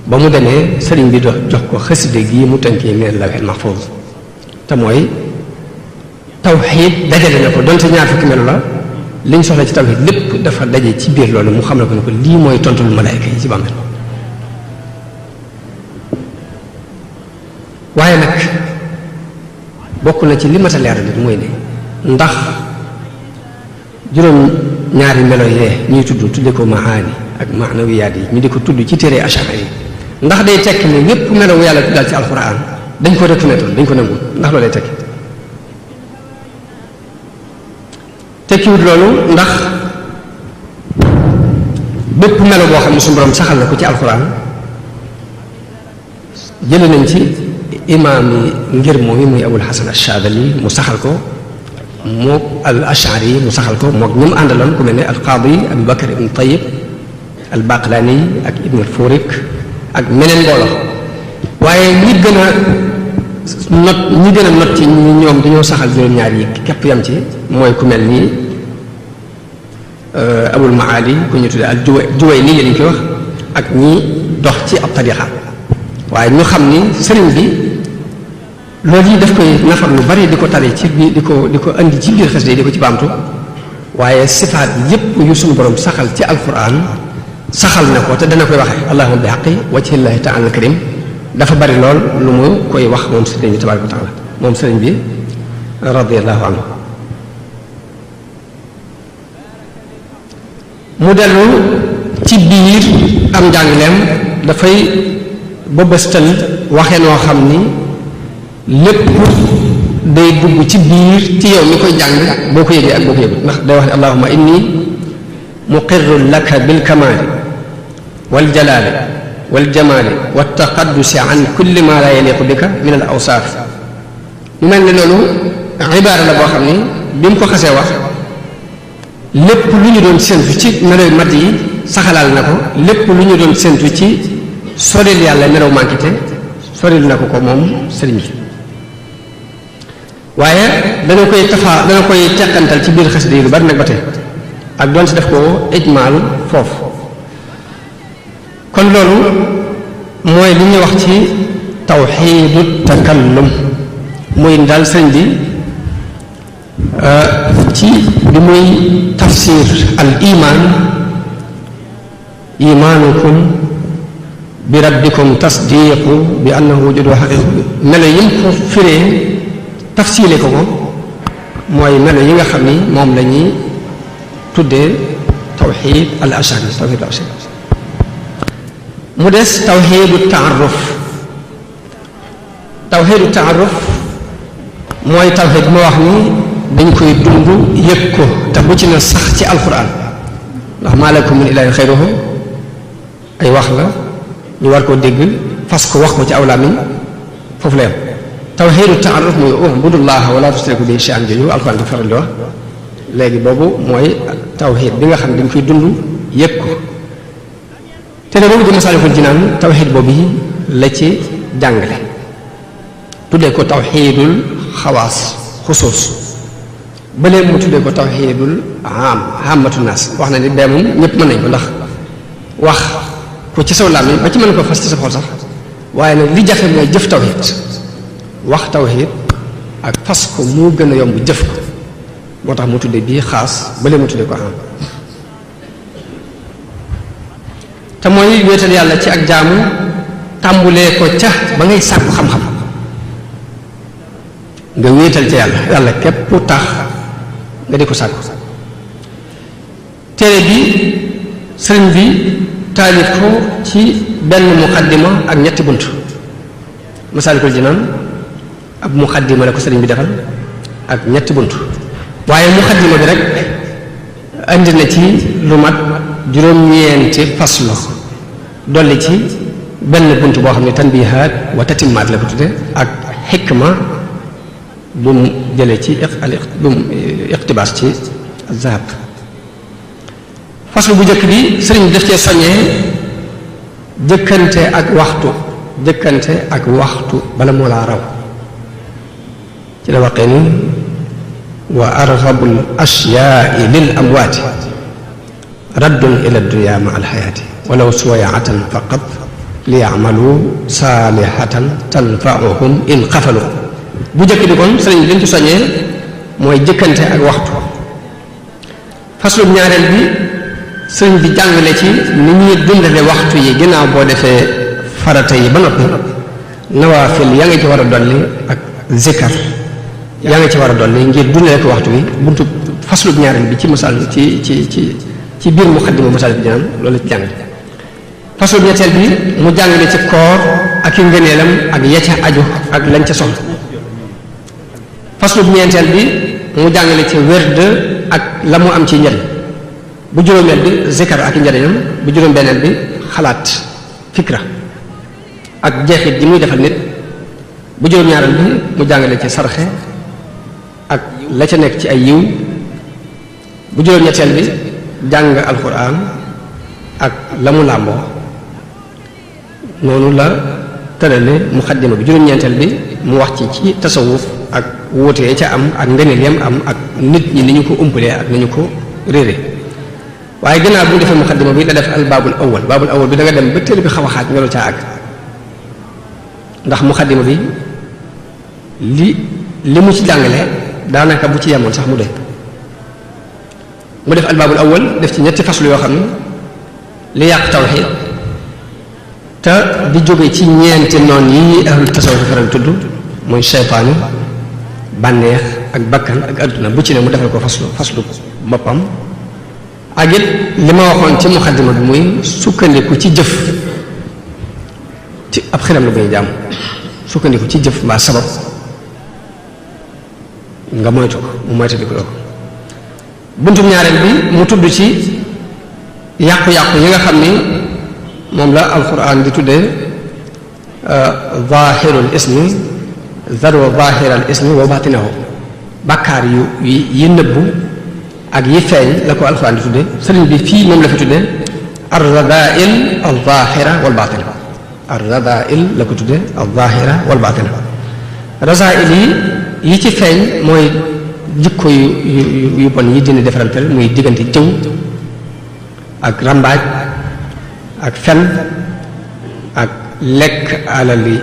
ba mu demee sëriñ bi jox ko xasida gii mu tënkee min al lawhil mahfuz te mooy tawxiid dajale na ko donte ñaar fukki melo la liñ soxla ci tawhid lépp dafa daje ci biir loolu mu xam ne ko ne ko lii mooy tontul malaayka yi ci bàmmeel waaye nag bokk na ci li mat a leeral nit mooy ne ndax juróom ñaari melo yee ñuy tudde ko maani ak maanawiyaat yi ñu di ko tudd ci téere Ash'ari yi ndax day tekki ne yépp melo yàlla tuddaal ci alxuraan dañ ko reconnaître dañ ko nangu ndax loolu day tekki tekkiwut loolu ndax bépp melo boo xam ne suñu borom saxal na ko ci alxuraan jële nañ ci imaam yi ngir moom yi muy Abul Hasan Ash-Shaadili mu saxal ko mook al Ash'ari yi mu saxal ko mook ñi mu àndaloon ku mel ne al qaadi Abu Bakr ibn Tayyib al Baqlani ak ibn al Furik ak meneen mbooloo waaye ñi gën a not ci ñoom dañoo saxal juróom-ñaar yi képp yam ci mooy ku mel ni Abul Maali ku ñu tuddee al Juwayni lañ koy wax ak ñi dox ci ab tariqa waaye ñu xam ni sëriñ bi loolu yi daf koy nafar lu bari di ko tari ci bi di ko indi ci biir xasida yi di ko ci baamtu waaye sifaat yépp yu suñu borom saxal ci alquran saxal na ko te dana koy waxee allahumma bi haqqi wajhillahi ta'ala al-karim dafa bari lool lu mu koy wax moom sëriñ bi tabaaraka wa taala moom sëriñ bi radiyallahu anhu mu dellu ci biir am njàngaleem dafay bëbëstal waxee noo xam ni lépp day dugg ci biir ci yow mi koy jàng boo ko yëgee ak boo ko yëgul ndax day wax ne allahumma inni muqirrun laka bil kamaali wal jalaali wal jamaali wat taqaddusi an kulli ma la yaliqu bika min al awsaaf mu mel ne loolu ibaara la boo xam ni bi mu ko xasee wax lépp lu ñu doon séntu ci meloy mat yi saxalaal na ko lépp lu ñu doon séntu ci soril yàlla melaw mànkite soril na ko moom sëriñ bi waaye dana koy teqantal ci biir xasida yi lu bari nag ba tey ak doon si def ko ijmaal foofu kon loolu mooy li ñuy wax ci tawxiidu takallum muy daal sëriñ bi ci bi muy tafsir al iman imaanukum bi rabbikum tasdiqu bi annahu wujudu xaqiqu melo yi mu ko firee tafsile ko mooy melo yi nga xam ni moom la ñuy tuddee tawxid al ashari tawxid al ashari mu des tawxidu taaruf tawxidu taaruf mooy tawxid moo wax ni dañ koy dund yëg ko te bu ci na sax ci alquran ndax maa lakum min ilaahin xayruhu ay wax la ñu war koo dégg fas ko wax ko ci aw làmmiñ foofu la yam tawxiidu taaruf muy ubudullaha wala tusriku bihi shay'an jooju alquran di faral di wax léegi boobu mooy tawxiid bi nga xam ne dañ koy dund yëg ko te ne boobu di Masaalikul Jinaan tawxiid boobu la ci jàngale tuddee ko tawxiidul xawaas xusuus ba léegi mu tuddee ko tawxiidul aamatu naas wax na ni bee moom ñëpp mën nañ ko ndax wax ko ci saw làmmiñ ba ci mën ko fas ci sa xol sax waaye nag li jafe mooy jëf tawxiid wax tawxiid ak fas ko moo gën a yomb jëf ko moo tax mu tuddee bii xaas ba léegi mu tuddee ko am te mooy wéetal yàlla ci ak jaamu tàmbulee ko ca ba ngay sàkku xam-xam nga wéetal ca yàlla képp tax nga di ko sàkku téere bi sëriñ bi taalif ko ci benn muqaddima ak ñetti bunt Masaalikul Jinaan ab muqaddima la ko sëriñ bi defal ak ñetti bunt waaye muqaddima bi rek andi na ci lu mat juróom-ñeenti faslo dolli ci benn bunt boo xam ne tanbihaat wa tatimmaat la ko tudde ak xikma bu mu jëlee ci bu mu iqtibaas ci zahab faslu bu njëkk bi sëriñ bi daf cee soññee jëkkante ak waxtu bala moo laa raw ci la waxee ni wa arghabul ashyaai lil amwaati raddun ila dunya ma alxayaati walaw suwayatan faqat li yamalu saalihatan tanfauhum in xafalu bu njëkk bi kon sëriñ bi liñ ci soññee mooy jëkkante ak waxtu faslub ñaareel bi sëriñ bi jàngale ci ni ñuy dundale waxtu yi ginnaaw boo defee farata yi ba noppi nawaafil yaa nga ci war a dolli ak zikar yaa nga ci war a dolli ngir dundale ko waxtu wi buntu faslub ñaareel bi ci masal ci biir muqaddima Masaalikul Jinaan loolu ci jàng faslub ñetteel bi mu jàngale ci koor ak i ngëneelam ak ya ca aju ak lañ ca soxla faslub ñeenteel bi mu jàngale ci werd ak la mu am ci njariñ bu juróomeel bi zikar ak i njariñam bu juróom-benneel bi xalaat fikra ak jeexit ji muy defal nit bu juróom-ñaareel bi mu jàngale ci sarxe ak la ca nekk ci ay yiw bu juróom-ñetteel bi jàng alxuraan ak la mu làmboo noonu la tërale muqaddima bi juróom-ñeenteel bi mu wax ci tasawuf ak wóotee ca am ak ngëneel yam am ak nit ñi ni ñu ko umpalee ak ni ñu ko réere waaye gannaaw bu ñu defee muqaddima bi da def al baabul awwal bi da nga dem ba téere bi xaw a xaaj nga caa àgg ndax muqaddima bi li mu ci jàngale daanaka bu ci yemoon sax mu doy mu def al baabul awwal def ci ñetti faslu yoo xam ne li yàq tawxiid te di jóge ci ñeenti noon yi ahlu tasawuf faral tudd muy seytaane bànneex ak bakkan ak adduna bu ci ne mu defal ko faslu boppam ak it li ma waxoon ci muqaddima bi muy sukkandiku ci jëf ci ab xelam la bay jàmm sukkandiku ci jëf mbaa sabab nga moytu ko mu moytu di ko loolu buntum ñaareel bi mu tudd ci yàqu-yàqu yi nga xam ni moom la alquran di tuddee zahirul ismi zarwa zahiral ismi wa batinahu bàkkaar yi nëbbu ak yi feeñ la ko alquran di tuddee sëriñ bi fii moom la fi tuddee ar-radaa'il al-zahira wal batina ar-radaa'il la ko tuddee al-zahira wal batina rasaa'il yi ci feeñ mooy jikko yu bon yi dina defarantel muy diggante jëw ak rambaaj ak fen ak lekk alali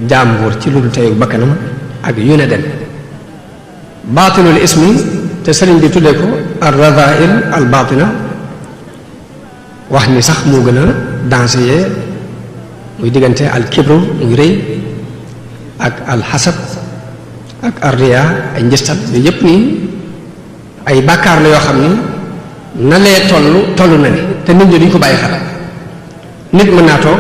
jàmbur ci lu dul teyu bakkanam ak yu ne dem baatinul ismi te sëriñ bi tuddee ko ar radail al baatina wax ni sax moo gën a dansé muy diggante al kibru muy rëy ak al xasad ak arriya ay njëstal yooyu yépp nii ay bàkkaar la yoo xam ni na lee toll na ni te nit ñi duñ ko bàyyi xel nit mën naa toog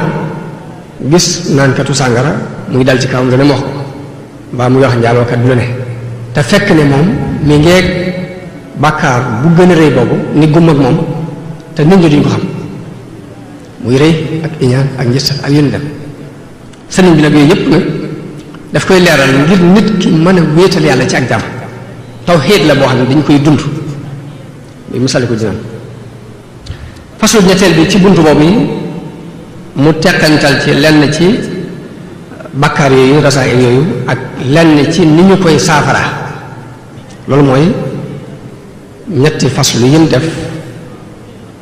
gis naankatu sàngara muy dal ci kawam nga ne mu wax ko mbaa muy wax njaalookat du la ne te fekk ne moom mi ngeeg bàkkaar bu gën a rëy boobu ni gum ak moom te nit ñi duñ ko xam muy rëy ak iñaan ak njëstal ak yéen dem sëriñ bi nag yooyu yépp nag daf koy leeral ngir nit ki mën a wéetal yàlla ci ak jàmm tawhiid la boo xam ne dañ koy dund muy Masaalikul Jinaan façon ñetteel bi ci buntu boobu yi mu teqantal ci lenn ci bakkaar yooyu rasaa'il yooyu ak lenn ci ni ñu koy saafara loolu mooy ñetti faslu yi mu def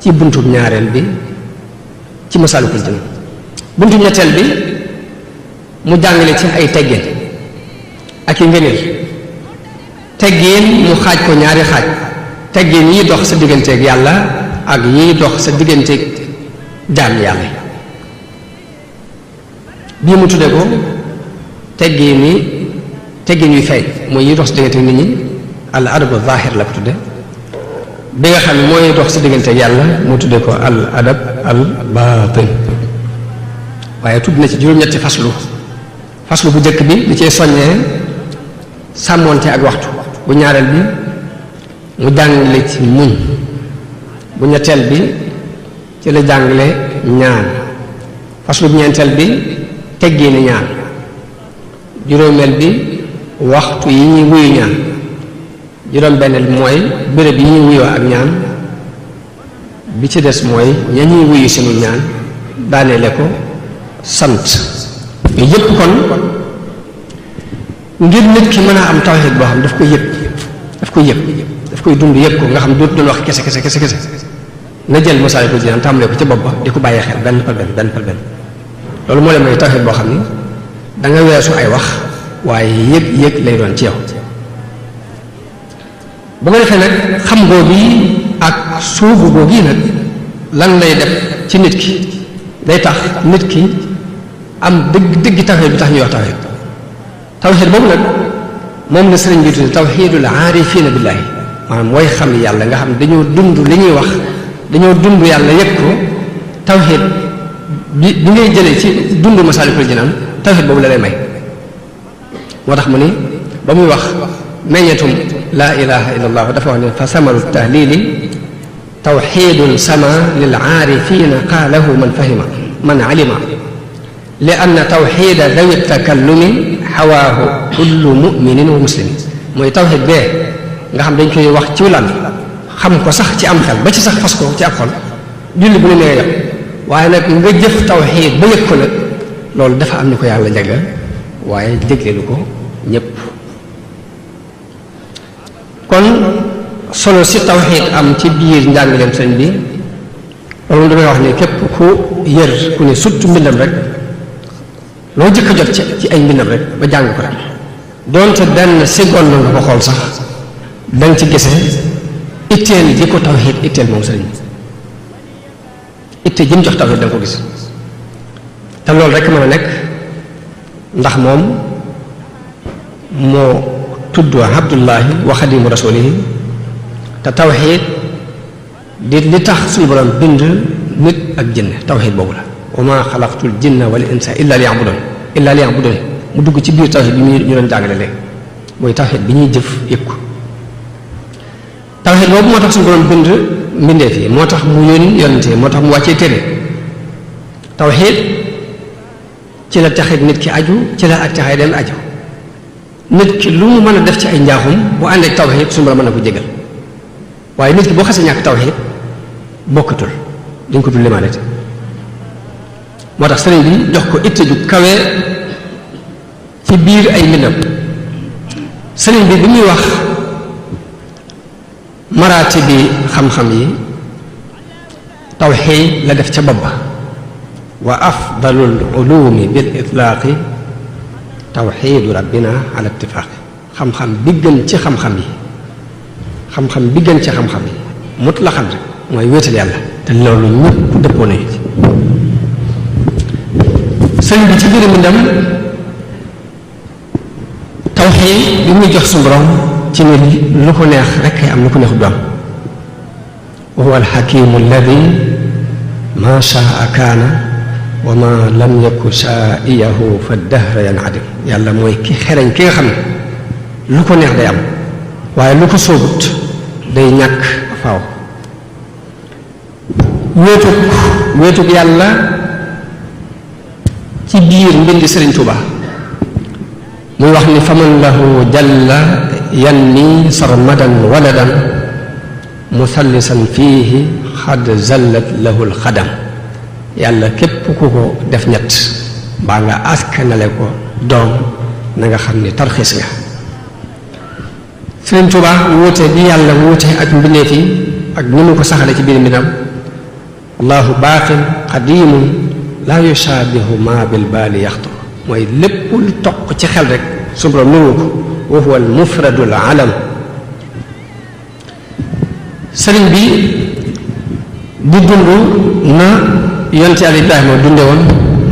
ci buntu ñaareel bi ci Masaalikul Jinaan buntu ñetteel bi mu jàngale ci ay teggin ak i ngëneel teggin mu xaaj ko ñaari xaaj teggin yi dox sa digganteeg yàlla ak yi dox sa digganteeg jaam yàlla bii mu tudde ko teggin yu feeñ mooy yi dox sa digganteeg nit ñi al adabu zahir la ko tudde bi nga xam ne mooy dox sa digganteeg yàlla mu tudde ko al adab al batin waaye tudd na ci juróom-ñetti faslu bu njëkk bi li cee soññee sàmmoonte ak waxtu bu ñaareel bi mu jàngale ci muñ bu ñetteel bi ci la jàngale ñaan faslu bu ñeenteel bi teggee ni ñaan juróomeel bi waxtu yi ñuy wuyu ñaan juróom-benneel bi mooy béréb yi ñuy wuyoo ak ñaan bi ci des mooy ña ñuy wuyu sunu ñaan daaneele ko sant yooyu yépp kon ngir nit ki mën a am tawhid boo xam daf koy yëg daf koy dund yëg ko nga xam dootu doon wax kese na jël Masaalikul Jinaan tàmbalee ko ca bopp ba di ko bàyyee xel benn par benn loolu moo leen may tawhid boo xam ni da nga weesu ay wax waaye yëg lay doon ci yow bu nga defee nag xam ngoo bi ak suubu googu nag lan lay def ci nit ki day tax nit ki am dëgg tawxiid bi tax ñuy wax tawxiid boobu nag moom la sëriñ bi tudde tawxiidul aarifiina billaahi maanaam mooy xam yàlla nga xam dañoo dund li ñuy wax dañoo dund yàlla yëg ko tawxiid bi ngay jëlee ci dund Masaalikul Jinaan tawxiid boobu la lay may moo tax mu ni ba muy wax meññetum laa ilaha illa allah dafa wax ne fa samaru tahlili tawxiidun sama lil aarifiina qaalahu man fahima man alima li anna tawxiida dawi takallumi xawaahu kullu muminin wa muslimin mooy tawxiid bee nga xam dañ koy wax ci lan xam ko sax ci am xel ba ci sax fas ko ci ab xol julli bu ne nee yam waaye nag nga jëf tawxiid ba yëg ko nag loolu dafa am ni ko yàlla jagleel waaye jégleelu ko ñépp kon solo si tawxiid am ci biir njàngaleem sëñ bi loolu damay wax ne képp ku yër ku ne surtout mbindam rek loo jëkk a jot ci ay mbindam rek ba jàng ko rek doonte benn seconde nga ko xool sax danga ci gisee itteel ji ko tawxiid itteel moom sëriñ bi itteel ji mu jox tawxiid danga ko gis te loolu rek mën a nekk ndax moom moo tudd abdullahi wa xadimu rasulihi te tawxiid di li tax suñu borom bind nit ak jinne tawxiid boobu la wa ma xalaqtul jinna wal insa illa liya'budun mu dugg ci biir tawxiid bi ñu doon jàngale léegi mooy tawxiid bi ñuy jëf yëg ko tawxiid boobu moo tax suñu borom bind mbindeef yi moo tax mu yónni yonente moo tax mu wàccee téere tawxiid ci la taxit nit ki aju ci la ak taxay dem aju nit ki lu mu mën a def ci ay njaaxum bu ànd ak tawxiid suñu borom mën na ko jégal waaye nit ki boo xasee ñàkk tawxiid bokkatul dañ ko dul limaale moo tax sëriñ bi jox ko itte ju kawe ci biir ay mbindam sëriñ bi bi muy wax maraati bi xam-xam yi tawxiid la def ca bopp ba wa afdalul ulumi bil itlaaqi tawxiidu rabbina ala ittifaaqi xam-xam bi gën ci xam-xam yi xam-xam bi gën ci xam-xam yi mutlaqan rek mooy wéetal yàlla te loolu ñëpp dëppoo nañu ci sëriñ bi ci biir mbindam tawxiid bi muy jox suñu borom ci ne lu ko neex rek am lu ko neex du am wa huwa alxakimu alladi ma shaa kaana wa ma lam yaku shaa'iyahu fa dahra yanadim yàlla mooy ki xereñ ki nga xam ne lu ko neex day am waaye lu ko sóobut day ñàkk faaw wéetug yàlla ci biir mbindi sëriñ Tuuba muy wax ni faman lahu jalla yanni sarmadan waladan musallisan fiihi xad zallat lahu alxadam yàlla képp ku ko def ñett mbaa nga askanale ko doom na nga xam ni tarxiis nga sëriñ Tuuba wuute bi yàlla wuute ak mbindeef yi ak ni mu ko saxale ci biir mbindam allahu baaqin qadimun laa yushaabihu ma bil baali yaxtu mooy lépp lu toq ci xel rek su borom nangu ko wa huwa al mufradul alam sëriñ bi di dund na yonent yàlla Ibrahima dunde woon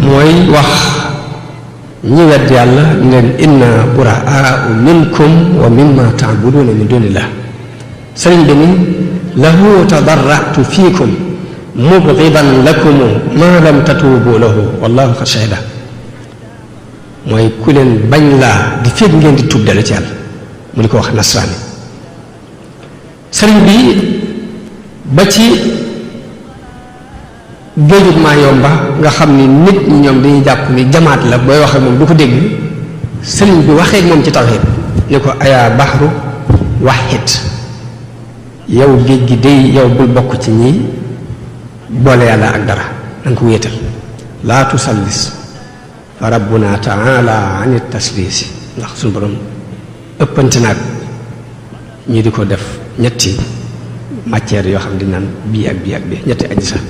mooy wax ñi wedd yàlla leen inna buraa'u minkum wa mimma ta'buduuna min dunillah sëriñ bi ni lahu tadarra'tu fiikum mubghidan lakum ma lam tatuubu lahu wallahu qad shahida mooy ku leen bañ laa di fekk ngeen di tuub dellu ci yàlla mu di ko wax nasraani sëriñ bi ba ci géejug maa yomba nga xam ni nit ñi ñoom dañuy jàpp ni jamaat la booy wax ak moom du ko dégg sëriñ bi waxee ak moom ci tawxiid ni ko ayaa baxru waxit yow géej gi day yow bul bokk ci ñi boole yàlla ak dara danga ko wéetal laa tusallis fa rabbuna taala an tasliisi ndax suñu borom ëppante naag ñi di ko def ñetti matière yoo xam di naan bii ak bii ak bii ñetti aji sax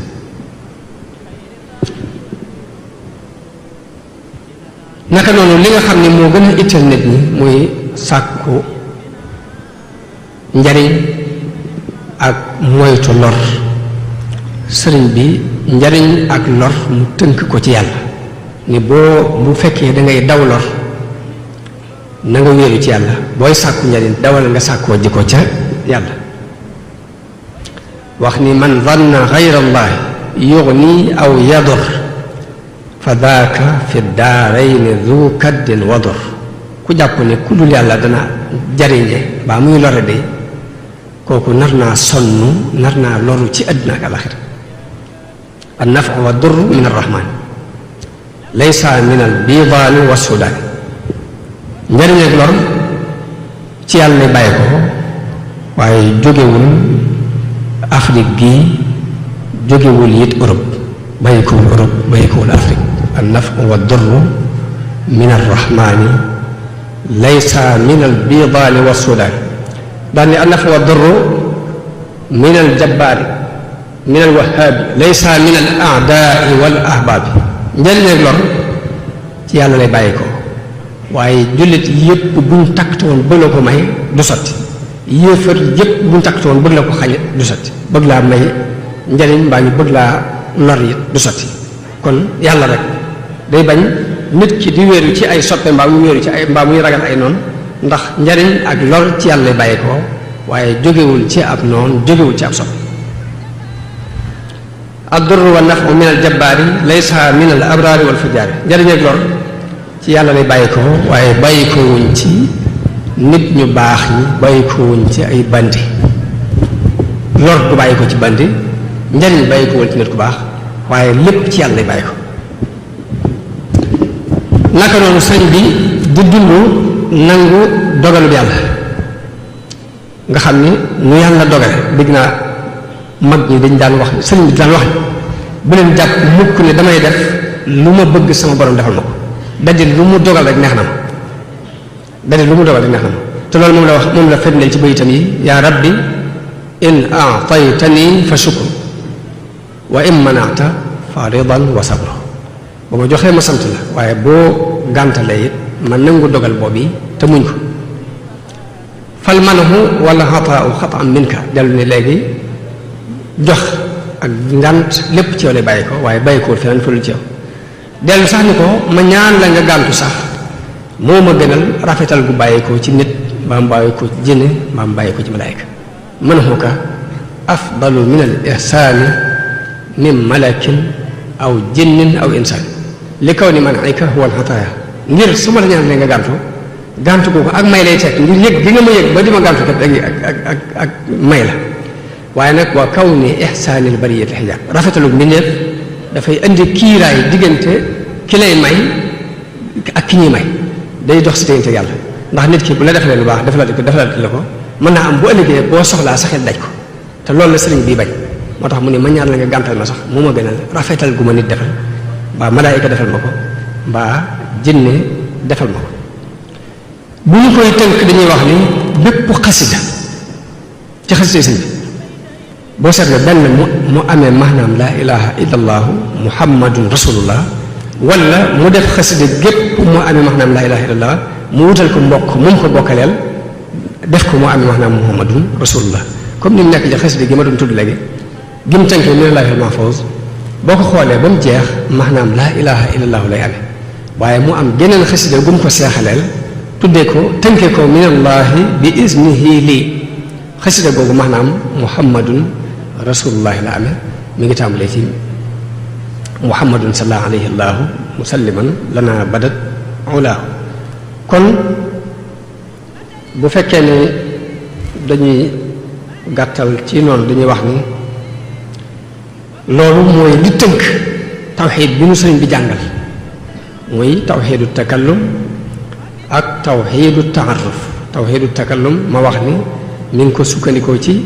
naka noonu li nga xam ne moo gën a itteel nit ñi muy sàkku njariñ ak moytu lor sëriñ bi njariñ ak lor mu tënk ko ci yàlla ni bu fekkee da ngay daw lor na nga wéeru ci yàlla booy sàkku njariñ dawal nga sàkkoo ji ko ca yàlla wax ni man zanna gayra allahi yughni aw yadur fa daaka fi daarayni du kaddin wadur ku jàpp ne ku dul yàlla dana jariñe baa muy lore de kooku nar naa sonn nar naa loru ci àddina ak alaxira an nafu wa dur min arrahman laysa min al bidaani wa sudaani njariñ ak lor ci yàlla lay bàyyi ko waaye jógewul Afrique gi jógewul it Europe bàyyikowul Europe bàyyikowul Afrique an nafu wa dur min arrahmani laysa min al bidaani wa sudaani daan ni an nafu wa dur min al jabbaari min al wahaabi laysa min al aadaai wal ahbaabi njariñ ak lor ci yàlla lay bàyyi ko waaye jullit yépp buñ takte woon bëgg la ko may du sotti yéefar yépp buñ takte woon bëgg la ko xañe du sotti bëgg laa may njariñ mbaa ñu bëgg laa lor it du sotti kon yàlla rek day bañ nit ki di wéeru ci ay soppe mbaa mu wéeru ci ay mbaa muy ragal ay noon ndax njariñ ak lor ci yàlla lay bàyyi ko waaye jógewul ci ab noon jógewul ci ab soppe ad-durru wa nafu min al jabbaari laysa min al abraari wal fujjaari njariñ ak lor ci yàlla lay bàyyi ko waaye bàyyi ko wuñ ci nit ñu baax ñi bàyyi ko wuñ ci ay bandi lor du bàyyi ko ci bandi njariñ bàyyi ko wuñ ci nit ku baax waaye lépp ci yàlla lay bàyyi ko naka noonu sëñ bi di dund nangu dogalu bi yàlla nga xam ni nu yàlla dogale dégg naa mag ñi dañ daan wax sëñ bi daan wax bu leen jàpp mukk ne damay def lu ma bëgg sama borom defal ma ko daddi lu mu dogal rek neex na ma daddi lu mu dogal rek neex na ma te loolu moom la wax moom la firndeel ci bayitam yi yaa rabbi in aataytani fa shukru wa in manata fa ridan wa sabru ba ma joxee ma sant la waaye boo gàntalee it ma nangu dogal boobu te muñ ko fal manahu wala xataau xataan minka dellu ne léegi jox ak ngànt lépp ci yow lay bàyyi ko waaye bàyyi ko feneen fu dul ci yow dellu sax ni ko ma ñaan la nga gàntu sax moo ma gënal rafetal gu bàyyi ko ci nit mbaa mu bàyyi ko ci jinne mbaa mu bàyyi ko ci malaayka manhuka afdalu min al ihsaani min malakin aw jinnin aw insaan li kaw ni man ayka huwa al xataaya ngir su ma la ñaan la nga gàntu googu ak may lay teg ngir yëg gi nga ma yëg ba di ma gàntu kat ak may la waaye nag waa kaw ni ihsaanil bariyati xijaab rafetalu mbindeef dafay indi kiiraay diggante ki lay may ak ki ñuy may day dox si diggante yàlla ndax nit ki bu la defalee lu baax defalati la ko mën naa am bu ëllëgee boo soxlaa sa xel daj ko te loolu la sëriñ bii bañ moo tax mu ne ma ñaan la nga gàntal ma sax mu ma gënal rafetal gu ma nit defal mbaa malaayika defal ma ko mbaa jinne defal ma ko bu ñu koy tënk dañuy wax ni bépp xasida ci xasida sëñ bi boo seetlee benn mu amee maanaam laa ilaha illa allahu muhammadun rasulullah wala mu def xasida gépp mu amee maanaam laa ilaha illa allah mu wutal ko mbokk moom ko bokkaleel def ko mu amee maanaam muhammadun rasulullah comme ni mu nekk ci xasida gi ma doon tudd léegi gi mu tënkee min allahil mahfuz boo ko xoolee ba mu jeex maanaam laa ilaha illa allahu lay amee waaye mu am geneen xasida gu mu ko seexaleel tuddee ko tënkee ko min allahi bi iznihi lii xasida googu maanaam muhammadun rasulullahi la amee mi ngi tàmbalee ci muhammadun sallallahu alayhi allahu musalliman lana badat ulaahu kon bu fekkee ne dañuy gàttal ci noonu dañuy wax ni loolu mooy li tënk tawxiid bi nu sëriñ bi jàngal muy tawxiidu takallum ak tawxiidu taaruf tawxiidu takallum ma wax ni mi ngi ko sukkandikoo ci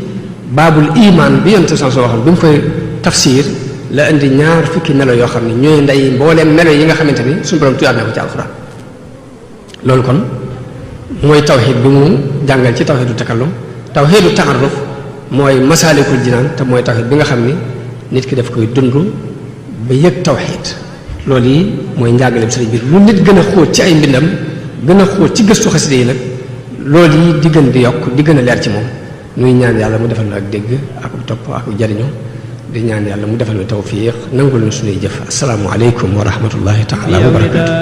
baabul imaan bi yonent san soo waxoon bi mu koy tafsir la indi ñaar fukki melo yoo xam ne ñooy ndey mbooleem melo yi nga xamante ni suñu borom tuyaat na ko ci alxuraan loolu kon mooy tawxiid bi mu jàngal ci tawxiidu takallum tawxiidu taaruf mooy masaalikul jinaan te mooy tawxiid bi nga xam ni nit ki daf koy dund ba yëg tawxiid loolu yi mooy njàngaleem sëriñ bi lu nit gën a xóot ci ay mbindam gën a xóot ci gëstu xasida yi nag loolu yi di gën di yokk di gën a leer ci moom nuy ñaan yàlla mu defal nu ak dégg ak topp ak jariñoo di ñaan yàlla mu defal nu tawfiq nangul nu suñuy jëf asalaamu aleykum wa rahmatullahi taala wa barakatu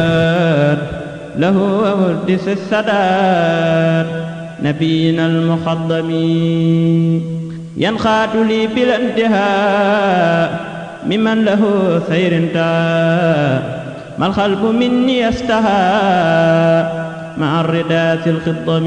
له وولد السداد نبينا المخضم ينخات لي بلا انتهاء ممن له سير انتهى ما الخلب مني يستهى مع الرداة الخضم